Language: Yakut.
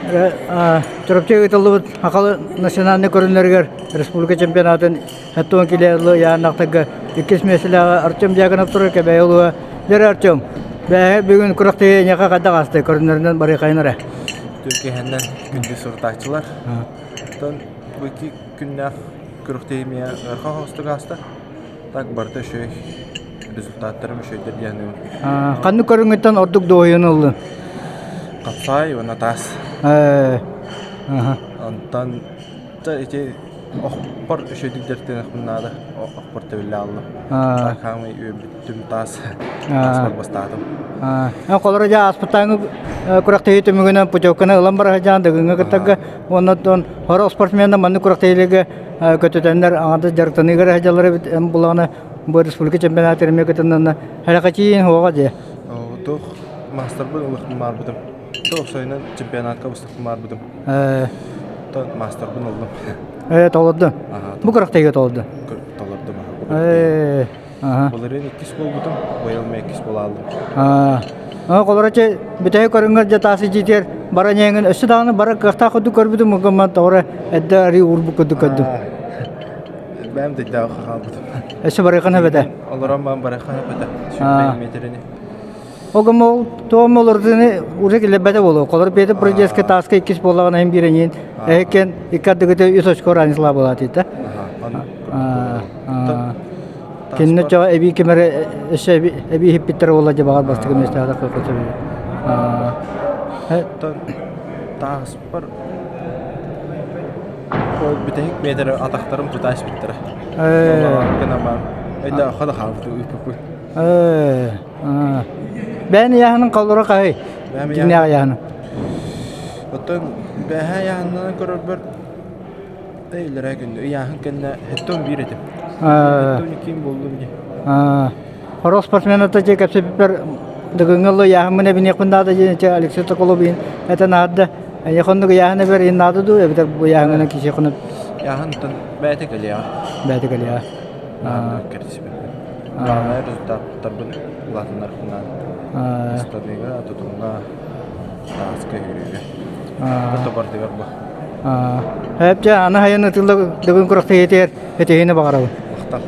Чурапчы ыытыллыбыт Хахалы национальнай көрүҥнэригэр республика чемпионатын 70 кило ыйааннахтарга иккис миэстэлээҕи Артем Дьяконов турар Кэбээйи улууһа. Дьэ Артем, бээһэ бүгүн күрэхтэһии эйиэхэ хайдах ааста көрүҥнэринэн барыахайын эрэ. Түркэһэннэн күндү сурутааччылар. Оттон бу икки күннээх күрэхтэһии эмиэ ыарахан соҕустук ааста. Так барыта үчүгэй результаттарым үчүгэйдэр диэн Ханнык көрүҥүттэн ордук дуоһуйан ыллын? Хапсаай уонна таас. Онтон ити охпор үчүгэйдик дьарыктаныахпын наада. Охпор төбүллэ ааллым. Хаамай үөрбүттүм таас. Тааспар бастаатым. Холоро дьэ ааспыттааҥы күрэхтэһии түмүгүнэн путевканы ылан бара сылдьан Дыгыҥҥа кыттарга уонна оттон сорох спортсменнар маннык күрэхтэһиилэргэ көтүтэннэр аҥардас дьарыктаныыга эрэ сылдьаллар эбит эн буллаҕына бу республика чемпионатыгар эмиэ кытыннанна Хэрэхэчиин уоҕа дьэ Туох маастарбын ылыахпын баарбытым. Туох сайынан чемпионатка бастакпын баарбытым. Оттон маастарбын ыллым. Э толорду. Бу күрэхтэһиигэ толорду. Толордум. Э Былырыын иккис буолбутум, быйыл эмиэ иккис буолааллым. Холороче бүтэһик көрүҥҥэр дьэ таас ичиитигэр бара ньээҥин өссө даҕаны бара кыахтаах курдук көрбүтүм мукумман тоҕо эрдэ арыы уурбут курдук көрдүм. Бэйэм дэйдээх хаалбытым. Өссө барыахын эбэтэ. Олорон баан барыахын эбэтэ. Сүүрбэ метрини. Огом ол тоом олордуну уже килэрбэтэ буолуо. Холор Петр Продеска тааска иккис буоллаҕына иһин биир эһэккен икки ардыгыта үс очко разницалаах буолаат да. Кинини чоҕо эбии ким эрэ өссө эбии иһиппиттэрэ буолла дьэ баҕар бастакы миэстэҕэ тахсыахха Оттон тааспар ол бүтэһик метрэ атахтарым тута испиттэрэ. Өйдөөххө да хаалбыт ыыппыппыт. Бэйэн ыйааһынын холлоро хаһый? Кимнээх ыйааһыны? Оттон бэһээ ыйааһынынан көрөрбөр Иллэрээ күн ыйааһын кэннэ хэттон биир этим. Хэттон иккиин буоллум дии. Хорох спортсмената дьэ кэпсэппиппэр Дыгыҥҥа ылла ыйааһыммын эбиниэхпин наада диэн ити Алексей Соколов иһин этэн аһарда. Эйиэхэ оннук ыйааһын эбэр иһин наада дуу эбэтэр бу ыйааһыҥҥынан киһиэхэ Ыйааһын бэйэтэ кэлиэҕэ. Бэйэтэ кэлиэҕэ. Кэрдиспит. Главное результаттарбын улаатыннарбын наада. Ыстаныыга, тутумҥа, тааска үүрүүгэ. Тобардыгар бу. Эп дьэ аны хайан ытылла Дыгын күрэхтэһиитигэр этиһиини баҕарабын. Махтал.